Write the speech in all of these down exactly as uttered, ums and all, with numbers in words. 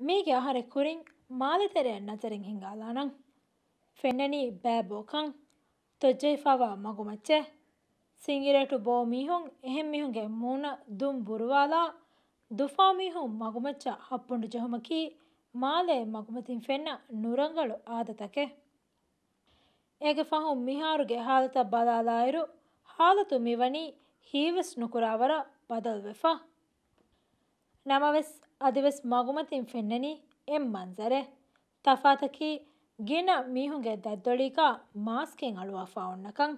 މީގެ އަހަރެއް ކުރިން މާލެ ތެރެއަށް ނަޒަރެއް ހިނގާލާނަން. ފެންނަނީ ބައިބޯކަން، ތޮއްޖަހިފާވާ މަގުމައްޗެއް. ސިނގިރޭޓު ބޯ މީހުން އެހެން މީހުންގެ މޫނަށް ދުން ބުރުވާލާ، ދުފާ މީހުން މަގުމައްޗަށް ހައްޕުނޑު ޖެހުމަކީ މާލޭ މަގުމަތިން ފެންނަ ނުރަނގަޅު އާދަތަކެއް. އޭގެ ފަހުން މިހާރުގެ ހާލަތަށް ބަލާލާއިރު، ހާލަތު މިވަނީ ހީވެސް ނުކުރާވަރަށް ބަދަލުވެފަ. ނަމަވެސް، އަދިވެސް މަގުމަތިން ފެންނަނީ އެއް މަންޒަރެއް. ތަފާތަކީ، ގިނަ މީހުންގެ ދަތްދޮޅީގާ މާސްކެއް އަޅުވާފާ އޮންނަކަން.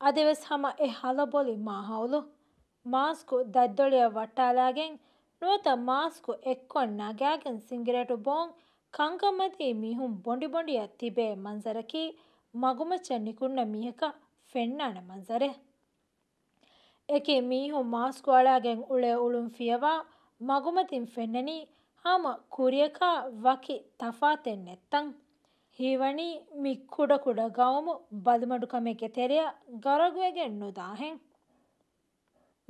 އަދިވެސް ހަމަ އެ ހަލަބޮލި މާހައުލު. މާސްކު ދަތްދޮޅިއަށް ވައްޓާލާގެން، ނުވަތަ މާސްކު އެއްކޮށް ނަގާގެން ސިނގިރޭޓު ބޯން ކަންކަންމަތީ މީހުން ބޮނޑިބޮނޑިއަށް ތިބޭ މަންޒަރަކީ، މަގުމައްޗަށް ނިކުންނަ މީހަކަށް ފެންނާނެ މަންޒަރެއް. އެކި މީހުން މާސްކު އަޅާގެން އުޅޭ އުޅުން ފިޔަވާ މަގުމަތިން ފެންނަނީ ހަމަ ކުރިޔަކާ ވަކި ތަފާތެއް ނެތްތަން. ހީވަނީ މި ކުޑަކުޑަ ގައުމު ބަލިމަޑުކަމެއްގެ ތެރެއަށް ގަރަގުވެގެން ނުދާހެން.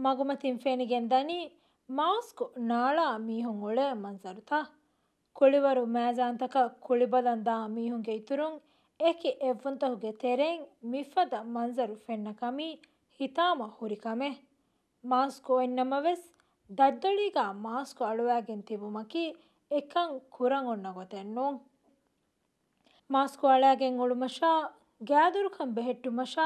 މަގުމަތިން ފެނިގެން ދަނީ މާސްކު ނާޅާ މީހުން އުޅޭ މަންޒަރުތައް. ކުޅިވަރު މައިޒާންތަކަށް ކުޅިބަލަން ދާ މީހުންގެ އިތުރުން އެކި އެއްވުންތަކުގެ ތެރެއިން މިފަދަ މަންޒަރު ފެންނަ ކަމީ ހިތާމަ ހުރި ކަމެއް. މާސްކު އޮތްނަމަވެސް، ދަތްދޮޅީގާ މާސްކު އަޅުވާގެން ތިބުމަކީ އެކަން ކުރަން އޮންނަ ގޮތެއް ނޫން. މާސްކު އަޅާގެން އުޅުމަށާ، ގާދުރުކަން ބެހެއްޓުމަށާ،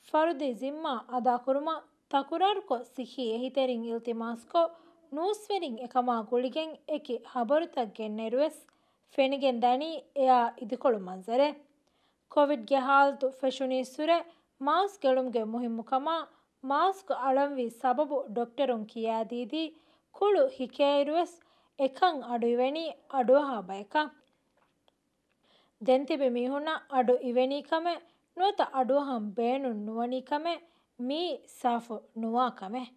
ފަރުދީ ޒިންމާ އަދާކުރުމަށް ތަކުރާރުކޮށް، ސިއްހީ އެހީތެރިން އިލްތިމާސްކޮށް، ނޫސްވެރިން އެކަމާ ގުޅިގެން އެކި ހަބަރުތައް ގެންނައިރުވެސް، ފެނިގެން ދަނީ އެއާ އިދިކޮޅު މަންޒަރެއް. ކޮވިޑްގެ ހާލަތު ފެށުނީއްސުރެ، މާސް ގެޅުމުގެ މުހިއްމުކަމާ، މާސްކު އަޅަންވީ ސަބަބު ޑޮކްޓަރުން ކިޔާދީދީ، ކުޅު ހިކޭއިރުވެސް އެކަން އަޑު އިވެނީ އަޑުއަހާ ބަޔަކަށް. ދެން ތިބި މީހުންނަށް އަޑު އިވެނީ ކަމެއް ނުވަތަ އަޑުއަހަން ބޭނުން ނުވަނީ ކަމެއް މިއީ ސާފު ނުވާ ކަމެއް.